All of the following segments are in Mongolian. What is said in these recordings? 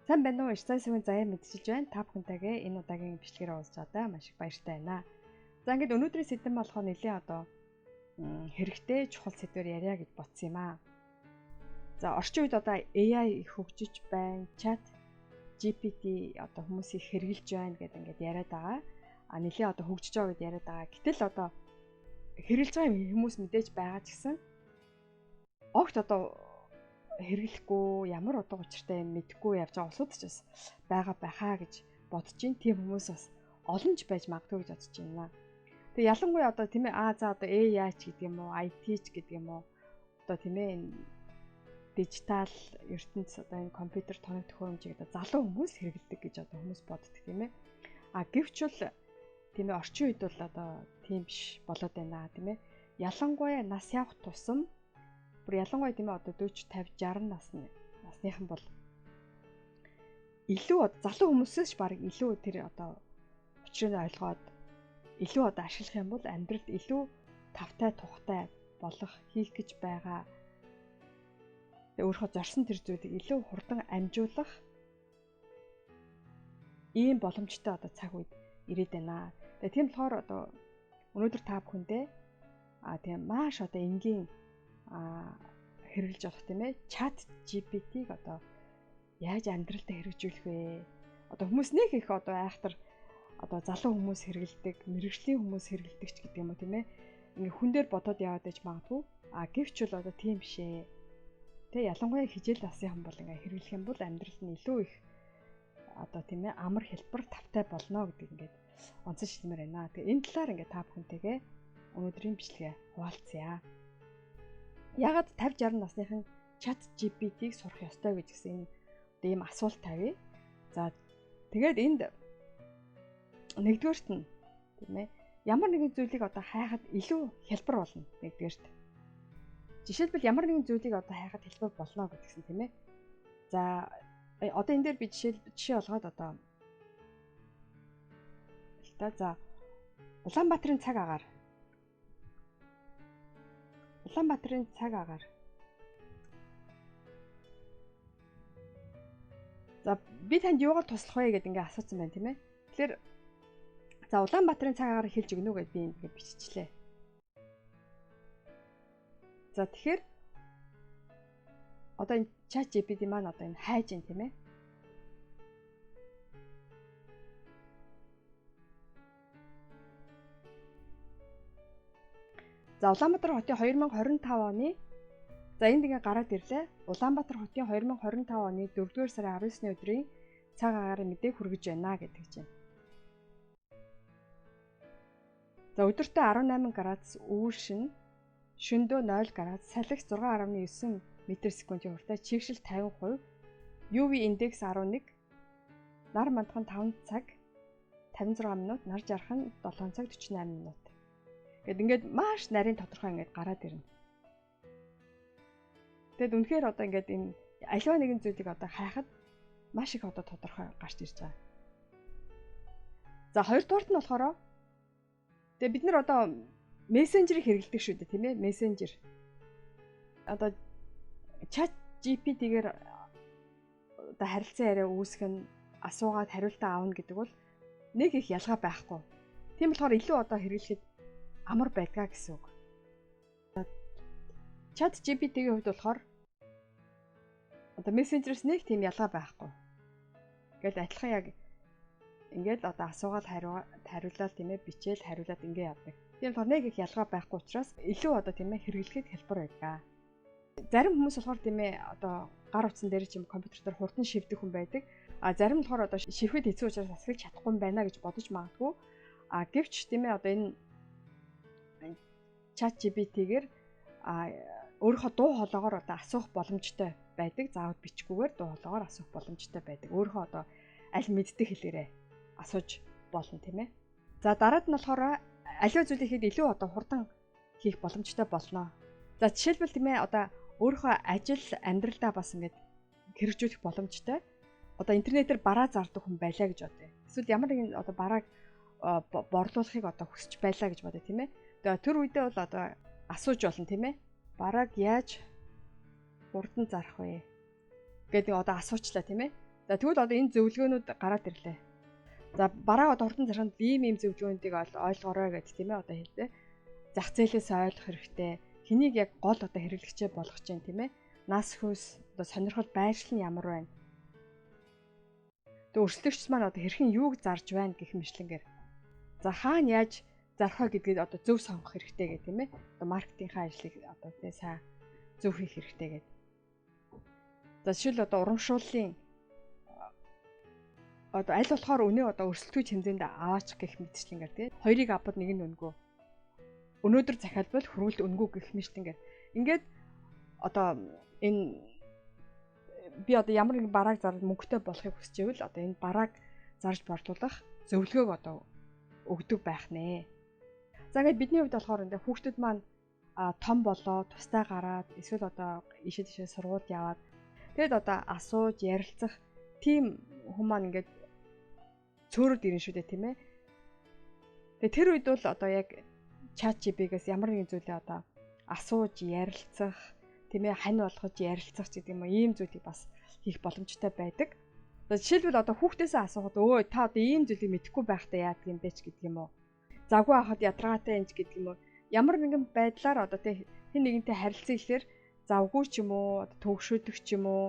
Сайн байна уу? Иш зай сүмийн заяа мэдчилж байна. Та бүхэнтэйгээ энэ удаагийн бичлэгээр уулзж байгаадаа маш их баяртай байна. За, ингээд өнөөдрийн сэдэв болохоор нэлээд одоо хэрэгтэй, чухал сэдвээр ярья гэж бодсон юм аа. За, орчин үед одоо AI их хөгжиж байна. Chat GPT одоо хүмүүс их хэрэглэж байна гэдэг ингээд яриад байгаа. А нэлээд одоо хөгжиж байгаа гэд яриад байгаа. Гэтэл одоо хэрэглэж байгаа хүмүүс мэдээж байгаа ч гэсэн огт одоо хэрэглэхгүй, ямар утга учиртай юм мэдэхгүй явж байгаа улсууд ч бас байгаа байхаа гэж бодож байна. Тийм хүмүүс бас олон ч байж магадгүй гэж бодож байна. Тэгээ ялангуяа одоо, тийм ээ, за одоо AI ч гэдэг юм уу, IT ч гэдэг юм уу, одоо, тийм ээ, энэ дижитал ертөнц, одоо энэ компьютер, тоног төхөөрөмжийг одоо залуу хүмүүс хэрэглэдэг гэж одоо хүмүүс боддог, тийм ээ. А гэвч бол, тийм ээ, орчин үед бол одоо тийм биш болоод байна, тийм ээ. Ялангуяа нас явах тусам, бүр ялангуяа, тийм ээ, одоо 40 50 60 насныхан бол илүү залуу хүмүүсээс ч баг илүү тэр одоо учрыг ойлгоод илүү одоо ашиглах юм бол амьдралд илүү тавтай тухтай болох, хийх гэж байгаа өөрийнхөө зорьсон тэр зүйлийг илүү хурдан амжуулах ийм боломжтой одоо цаг үед ирээд байна. Тэгээ тийм болохоор одоо өнөөдөр та бүхэндээ тийм маш одоо энгийн хэрэглэж болох, тийм ээ, Chat GPT-г одоо яаж амьдралдаа хэрэгжүүлэх вэ? Одоо хүмүүс нэг их одоо айхтар одоо залуу хүмүүс хэрэглэдэг, мэргэжлийн хүмүүс хэрэглэдэг ч гэдэг юм уу, тийм ээ. Ингээ хүн дээр бодоод яваад байж магадгүй. А гэвч бол одоо тийм биш ээ. Тэ ялангуяа хичээл насныхан бол ингээ хэрэглэх юм бол амьдрал нь илүү их одоо, тийм ээ, амар хялбар, тавтай болно гэдэг ингээд онцож хэлмээр байна. Тэгээ энэ талаар ингээ та бүхэнтэйгээ өнөөдрийн бичлэгээ хуваалцъя. Ягаад 50 60 насныхан Chat GPT-г сурах ёстой гэж гэсэн энэ одоо ийм асуулт тавья. За, тэгээд энд нэгдүгээрт нь, тийм ээ, ямар нэгэн зүйлийг одоо хайхад илүү хялбар болно нэгдүгээрт. Жишээлбэл, ямар нэгэн зүйлийг одоо хайхад хялбар болно гэдгсэн, тийм ээ. За, одоо энэ дээр би жишээ олгоод одоо л та, за, Улаанбаатарын цаг агаар. Улаанбаатарын цаг агаар. За, би танд юугаар туслах вэ гэдээ ингээ асуусан байна, тийм ээ. Тэгэхээр за, Улаанбаатарын цаг агаар хэлж өгнө үү гэдээ би ингээ биччихлээ. За, тэгэхээр одоо энэ Chat GPT маань одоо энэ хайж ин, тийм ээ. За, Улаанбаатар хотын 2025 оны, за, энд ингээ гараад ирлээ. Улаанбаатар хотын 2025 оны 4-р сарын 19-ны өдрийн цаг агаарын мэдээг хүргэж байна гэдэг чинь. За, өдөртөө 18 градус үүршин, шөнөдөө 0 градус, салхи 6.9 метр секундын хурдтай, чийгшил 50%, UV индекс 11, нар мандах нь 5 цаг 56 минут, нар жарах нь 7 цаг 48 минут. Гэт ингээд маш нарийн тодорхой ингээд гараад ирнэ. Тэгэд үнэхээр одоо ингээд энэ аливаа нэгэн зүйлийг одоо хайхад маш их одоо тодорхой гарч ирж байгаа. За, хоёрдугаарт нь болохоор тэгээ бид нар одоо мессенжерийг хэрэглэдэг шүү дээ, тийм ээ, мессенжер. Одоо Chat GPT-гээр одоо харилцан яриа үүсгэх нь, асуугаад хариултаа авна гэдэг бол нэг их ялгаа байхгүй. Тийм болохоор илүү одоо хэрэглэхэд амар байдгаа гэсэн үг. Chat GPT-ийн хувьд болохоор одоо мессенжерээс нэг тийм ялгаа байхгүй. Ингээл адилхан яг ингээд одоо асуугаад хариулаад, тийм ээ, бичээл хариулаад ингээ явдаг. Тийм болохоор нэг их ялгаа байхгүй учраас илүү одоо, тийм ээ, хэрэглэхэд хялбар байдаг. Зарим хүмүүс болохоор, тийм ээ, одоо гар утсан дээр ч юм компьютер дээр хурдан шивдэг хүн байдаг. А зарим болохоор одоо шивхэд хэцүү учраас ашиглаж чадахгүй юм байна гэж бодож магадгүй. А гэвч, тийм ээ, одоо энэ Chat GPT-гээр өөрийнхөө дуу хоолоогоор одоо асуух боломжтой байдаг. Заавал бичгүүгээр дуу хоолоогоор асуух боломжтой байдаг. Өөрийнхөө одоо аль мэддэг хэлээрээ асууж болно, тийм ээ. За, дараад нь болохоор аливаа зүйлийг хэд илүү одоо хурдан хийх боломжтой болно. За, жишээлбэл, тийм ээ, одоо өөрийнхөө ажил амьдралдаа бас ингээд хэрэгжүүлэх боломжтой. Одоо интернетээр бараа зардаг хүн байлаа гэж бодъё. Эсвэл ямар нэгэн одоо барааг борлуулахыг одоо хүсэж байлаа гэж бодъё, тийм ээ. Тэгээ тэр үедээ бол одоо асууж болно, тийм ээ. Барааг яаж хурдан зарах вэ гэдэг одоо асуучлаа, тийм ээ. За тэгвэл одоо энэ зөвлөгөөнүүд гараад ирлээ. За бараа одоо хурдан зарханд ийм зөвлөгөөнүүдийг ойлгоорой гэдэг тийм ээ одоо хэллээ. Зах зээлээс ойлгох хэрэгтэй. Хэнийг яг гол одоо хэрэглэгчээ болгож чинь тийм ээ. Нас хүйс одоо сонирхол байршил нь ямар байна? Тэгээ өрсөлдөгч маань одоо хэрхэн юуг зарж байна гэх мэтлэнгээр. За хаана яаж зарах вэ гэдгийг одоо зөв сонгох хэрэгтэй гэх тийм ээ. Одоо маркетингийнхаа ажлыг одоо тий сайн зөв хийх хэрэгтэй гэдэг. За жишээл одоо урамшууллын одоо аль болохоор үнэ одоо өрсөлдөхүйц хэмжээнд аваачих гэх мэтчлэнгээр тий. Хоёрыг авбад нэг нь үнэгүй. Өнөөдөр захиалбал хөрвөлд үнэгүй гэх мэтчлэнгээр. Ингээд одоо энэ би одоо ямар нэгэн барааг зарж мөнгөтэй болохыг хүсч ивэл одоо энэ барааг зарж борлуулах зөвлөгөөг одоо өгдөг байх нэ. За ингээд бидний хувьд болохоор ингээ хүүхдүүд маань том болоо тустай гараад эсвэл одоо ийшээ тийшээ сургуульд яваад тэгэд одоо асууж ярилцах тийм хүн маань ингээд цөөрөд ирнэ шүү дээ тийм ээ. Тэгээ тэр үед бол одоо яг ChatGPT-гээс ямар нэгэн зүйлээ одоо асууж ярилцах тийм ээ хань болгож ярилцах гэдэг юм уу ийм зүйлийг бас хийх боломжтой байдаг. За жишээлбэл одоо хүүхдээсээ асуухад өө та одоо ийм зүйлийг мэдэхгүй байхдаа яадаг юм бэ ч гэдэг юм уу. Завгүй хахад ядаргаатай юм ч гэдэг юм уу. Ямар нэгэн байдлаар одоо тий хэн нэгэнтэй харилцан ихээр завгүй ч юм уу одоо төвшөөдөг ч юм уу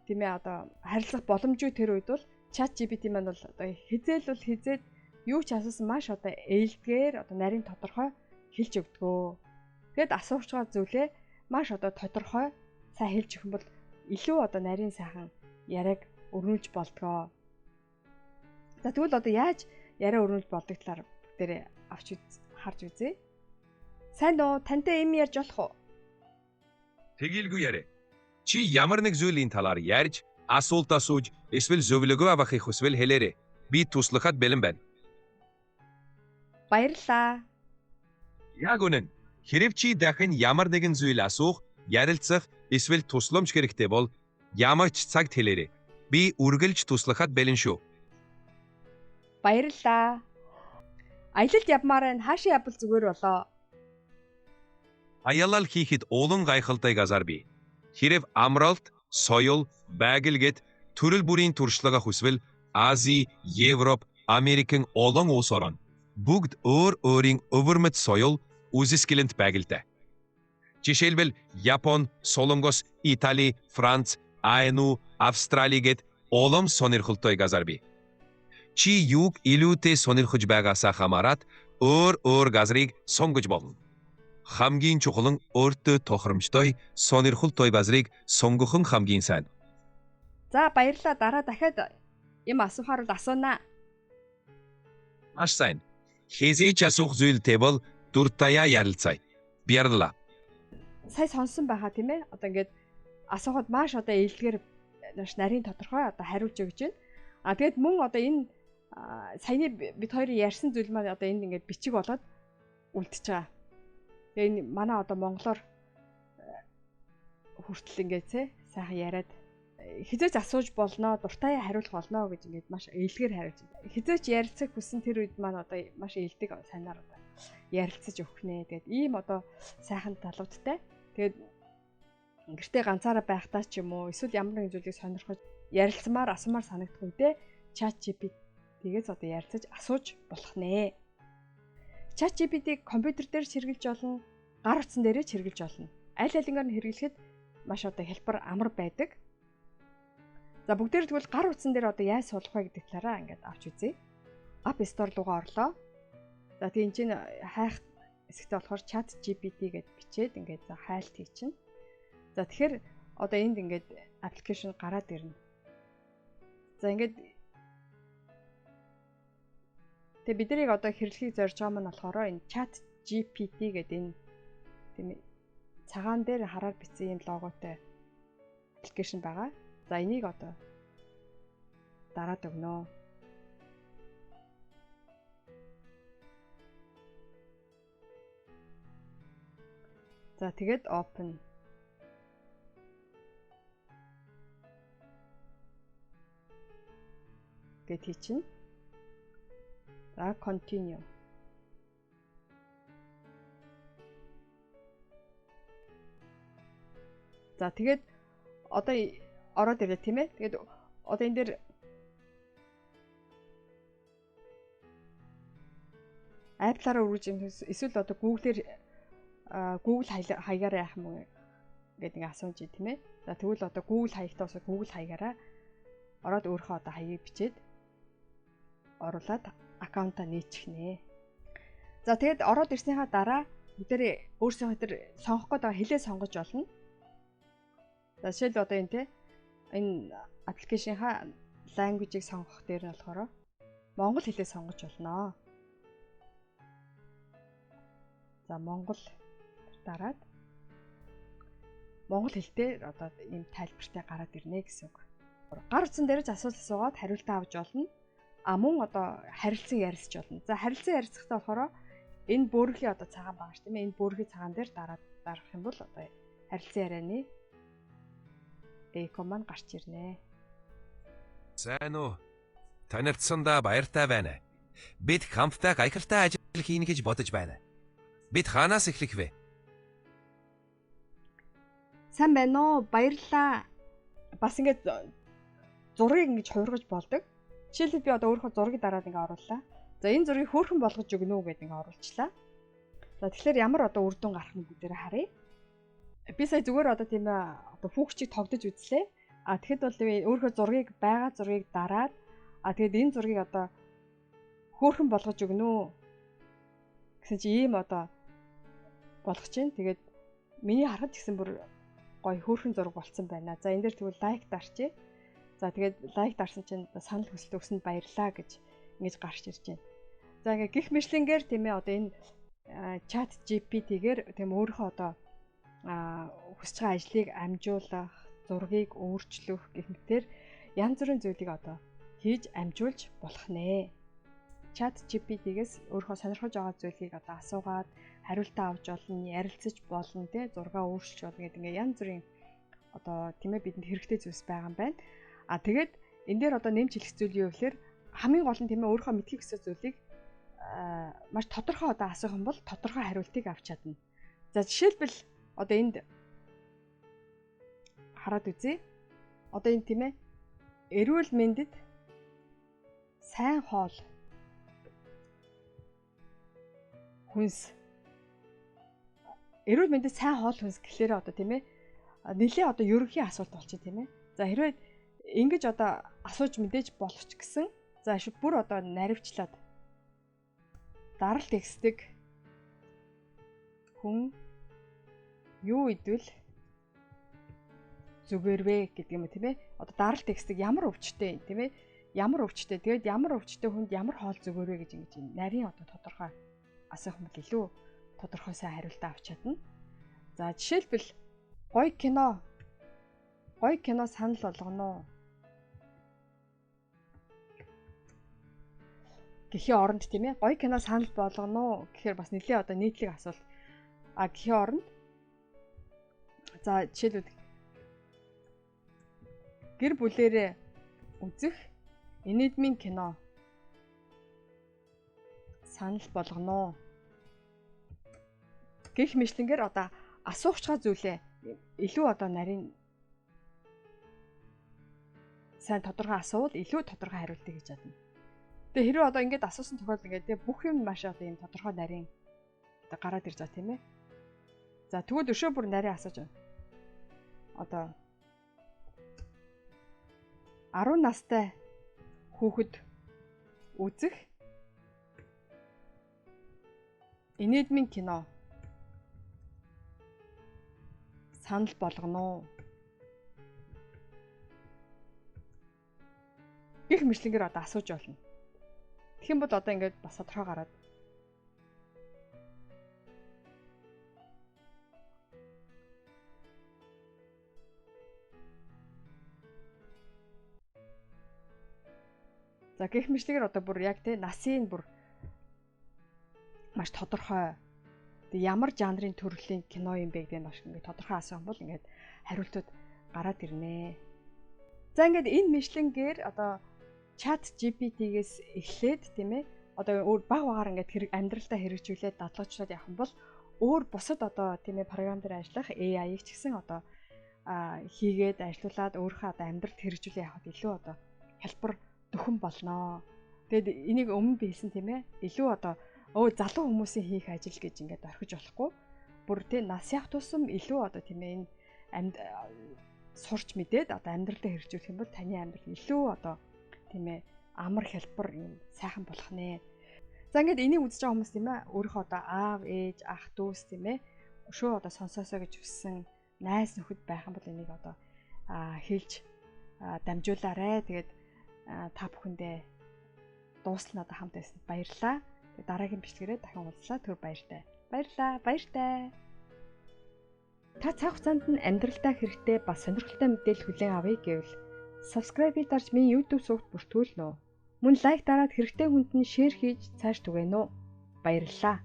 тийм ээ одоо харилцах боломжгүй тэр үед бол ChatGPT маань бол одоо хизээл бол хизээд юу ч асуусан маш одоо ээлдгээр одоо нарийн тодорхой хэлж өгдгөө. Тэгэд асууж байгаа зүйлээ маш одоо тодорхой сайн хэлж өгөх юм бол илүү одоо нарийн сайхан яриаг өрнүүлж болдгоо. За тэгвэл одоо яаж яриа өрнүүлж болдог талаар бүгдээрээ авч харж үзье. Сайн уу? Тантай юм ярьж болох уу? Тэгэлгүй яриа. Чи ямар нэг зүйлийн талаар ярьж, асуулт асууж, эсвэл зөвлөгөө авахыг хүсвэл хэлээрэй. Би туслахад бэлэн байна. Баярлалаа. Яг үнэн. Хэрв чи дахин ямар нэгэн зүйл асуух, ярилцах, эсвэл тусламж хэрэгтэй бол ямар ч цагт хэлээрэй. Би үргэлж туслахад бэлэн шүү. Баярлалаа. Аялалд явмаар байна. Хаашаа явбал зүгээр болоо. Аялал хийхэд олон гайхалтай газар бий. Хэрв амралт, соёл, байгал гэт төрөл бүрийн туршлага хүсвэл Ази, Европ, Америкийн олон улс орон бүгд өөр өөрийн өвөрмөц соёл, үзэсгэлэнт байгальтай. Жишээлбэл Япон, Солонгос, Итали, Франц, АНУ, Австрали гэт олон сонирхолтой газар бий. Чи юуг илүүтэй сонирхож байгаасаа хамаарат өөр өөр газрыг сонгож болно. Хамгийн чухал нь өөртөө тохиромжтой сонирхолтой газрыг сонгох нь хамгийн сайн. За баярлалаа. Дараа дахиад юм асуухаар бол асуунаа. Маш сайн. Хэзээ ч асуух зүйлтэй бол дуртайгаа ярилцъя. Баярлалаа. Сая сонсон байхаа тийм ээ. Одоо ингээд асуухад маш одоо ээлдгээр маш нарийн тодорхой одоо хариулж өгч байна. А тэгэд мөн одоо энэ саяны бид хоёрын ярьсан зүйл маань одоо энд ингээд бичиг болоод үлдчихэж байгаа. Тэгээ энэ манай одоо монголоор хүртэл ингээд те сайхан яриад хизээч асууж болно, дуртай хариулах болно гэж ингээд маш ээлгээр хариулж байна. Хизээч ярилцах хүссэн тэр үед маань одоо маш ээлдэг сайнаар одоо ярилцаж өгөх нэ. Тэгээд ийм одоо сайхан талуудтай. Тэгээд гэртээ ганцаараа байхдаа ч юм уу эсвэл ямар нэгэн зүйлийг сонирхож ярилцмаар асуумаар санагдах үедээ ChatGPT-гээс одоо ярилцаж асууж болох нэ. ChatGPT-г компьютер дээр ч хэрэглэж болно, гар утсан дээрээ ч хэрэглэж болно. Аль алингаар нь хэрэглэхэд маш одоо хялбар амар байдаг. За бүгдээр тэгвэл гар утсан дээр одоо яаж суулгах вэ гэдэг талаараа ингээд авч үзье. App Store руугаа орлоо. За тийм чинь хайх хэсэгтээ болохоор ChatGPT гэд бичээд ингээд за хайлт хийчихнэ. За тэгэхээр одоо энд ингээд аппликейшн гараад ирнэ. За ингээд тэгээ бид нарыг одоо хэрэглэхийг зорж байгаа маань болохоор энэ ChatGPT гэдэг энэ тийм цагаан дээр хараар бичсэн ийм логотой аппликейшн байгаа. За энийг одоо дараад өгнө. За тэгээд open. Гэт хийчихнэ. За continue. За тэгээд одоо ороод ирлээ тийм ээ. Тэгээд Одоо энэ дээр Apple-аараа өргөж юм эсвэл одоо Google-ээр Google хаягаараа яах юм бэ гэдэг ингээ асууж тийм ээ. За тэгвэл одоо Google хаягтаа бас Google хаягаараа ороод өөрийнхөө одоо хаягийг бичээд оруулаад аккаунтаа нээчих нэ. За тэгээд ороод ирснийхаа дараа бүгдээрээ өөрсдийнхөө тэр сонгох гээд байгаа хэлээ сонгож болно. За жишээл одоо энэ те энэ application-ийнхаа language-ийг сонгох дээр нь болохоор монгол хэлээ сонгож болно. За монгол дараад монгол хэлээр одоо ийм тайлбартай гараад ирнэ гэсэн үг. Гар утсан дээр ч асуулт асуугаад хариултаа авч болно. А мөн одоо харилцан ярилцж болно. За харилцан ярилцахдаа болохоор энэ бөөрхийн одоо цагаан байгаа ш тийм ээ. Энэ бөөрхийн цагаан дээр дараад дарах юм бол одоо харилцан ярианы эко маань гарч ирнэ. Сайн уу? Танилцсандаа баяртай байна. Бид хамтдаа гайхалтай ажил хийнэ гэж бодож байна. Бид хаанаас эхлэх вэ? Сайн байна уу? Баярлалаа. Бас ингээд зургийг ингэж хувиргаж болдог. Жишээлбэл би одоо өөрийнхөө зургийг дараад ингээ орууллаа. За энэ зургийг хөөрхөн болгож өгнө үү гэдээ ингээ оруулчлаа. За тэгэхээр ямар одоо үр дүн гарах нь бүгдээрээ харъя. Би сая зүгээр одоо тийм одоо хүүхчийг тогтож үзлээ. А тэгэхэд бол би өөрийнхөө зургийг байгаа зургийг дараад а тэгэд энэ зургийг одоо хөөрхөн болгож өгнө үү гэсэн чи ийм одоо болгож чинь. Тэгээд миний харахад ч гэсэн бүр гоё хөөрхөн зураг болцсон байна. За энэ дээр тэгвэл лайк дарчээ. За тэгээд лайк дарсан чинь санал хүсэлт өгсөнд баярлалаа гэж ингэж гарч ирж байна. За ингээ гих мэтлэнгээр тийм ээ одоо энэ чат GPT-гээр тийм өөрийнхөө одоо хүсэж байгаа ажлыг амжуулах, зургийг өөрчлөх гэх мэтэр янз бүрийн зүйлийг одоо хийж амжуулж болох нэ. Чат GPT-гээс өөрийнхөө сонирхож байгаа зүйлийг одоо асуугаад хариултаа авч болно, ярилцаж болно, тий зургаа өөрчилж болно гэдэг ингээ янз бүрийн одоо тийм ээ бидэнд хэрэгтэй зүйлс байгаа юм байна. А тэгээд энэ дээр одоо нэмж хэлэх зүйл юу гэхээр хамгийн гол нь тийм ээ өөрийнхөө мэдхийг хүсэх зүйлийг маш тодорхой одоо асуух юм бол тодорхой хариултыг авч чадна. За жишээлбэл одоо энд хараад үзье. Одоо энэ тийм ээ эрүүл мэндэд сайн хоол хүнс эрүүл мэндэд сайн хоол хүнс гэхлээрээ одоо тийм ээ нэлээ одоо ерөнхий асуулт болчих тийм ээ. За хэрвээ ингэж одоо асууж мэдээж болох ч гэсэн за бүр одоо наривчлаад даралт ихсдэг хүн юу идвэл зүгээр вэ гэдэг юм тийм ээ. Одоо даралт ихсдэг ямар өвчтэй тийм ээ. Ямар өвчтэй. Тэгээд ямар өвчтэй хүнд ямар хоол зүгээр вэ гэж ингэж нарийн одоо тодорхой асуух юм бол илүү тодорхой сайн хариултаа авч чадна. За жишээлбэл гоё кино санал болгоно уу гэхийн оронд тийм ээ гоё кино санал болгоно уу гэхээр бас нэлээ одоо нийтлэг асуулт. А гэхийн оронд за жишээлбэл гэр бүлээрээ үзэх инэдмийн кино санал болгоно уу гэх мэтлэнгээр одоо асуухчгаа зүйлээ илүү одоо нарийн сайн тодорхой асуувал илүү тодорхой хариултыг хийж чадна. Тэгээ хэрвээ одоо ингэж асуусан тохиолдолд ингээд тэгээ бүх юм маш одоо ийм тодорхой нарийн одоо гараад ирж байгаа тийм ээ. За тэгвэл өшөө бүр нарийн асууж байна. Одоо 10 настай хүүхэд үзэх инэдмийн кино санал болгоно уу гэх мэтлэнгээр одоо асууж болно. Тэгэх юм бол одоо ингээд бас тодорхой гараад за гэх мэтлэгээр одоо бүр яг тий насын бүр маш тодорхой тэг ямар жанрын төрлийн кино юм бэ гэдэг нь маш ингээд тодорхой асуух юм бол ингээд хариултууд гараад ирнэ. За ингээд энэ мэтлэнгээр одоо чат GPT-гээс эхлээд тийм ээ одоо өөр баг багаар ингээд хэрэг амьдралдаа хэрэгжүүлээд дадлгажуулаад явах юм бол өөр бусад одоо тийм ээ програм дээр ажиллах AI-ыг ч гэсэн одоо хийгээд ажиллуулад өөрийнхөө одоо амьдралд хэрэгжүүлээ явахад илүү одоо хялбар дөхөн болноо. Тэгээд энийг өмнө би хэлсэн тийм ээ. Илүү одоо залуу хүмүүсийн хийх ажил гэж ингээд орхиж болохгүй. Бүр тийм нас явах тусам илүү одоо тийм ээ энэ амьд сурч мэдээд одоо амьдралдаа хэрэгжүүлэх юм бол таны амьдрал илүү одоо тийм ээ амар хялбар юм сайхан болох нэ. За ингээд энийг үзэж байгаа хүмүүс тийм ээ өөрийнхөө одоо аав, ээж, ах, дүүс тийм ээ өшөө одоо сонсоосоо гэж хүссэн найз нөхөд байх юм бол энийг одоо хэлж дамжуулаарэ. Тэгээд та бүхэндээ дуусал надад хамт байсанд баярлалаа. Тэгээд дараагийн бичлэгээрээ дахин уулзлаа. Түр баяртай. Баярлалаа. Баяртай. Та цаг хугацаанд нь амьдралдаа хэрэгтэй бас сонирхолтой мэдээлэл хүлээн авъя гэвэл subscribe-ийг дарж миний YouTube сувгт бүртгүүлнэ үү? Мөн лайк дараад хэрэгтэй хүнд нь шеэр хийж цааш түгээнэ үү? Баярлалаа.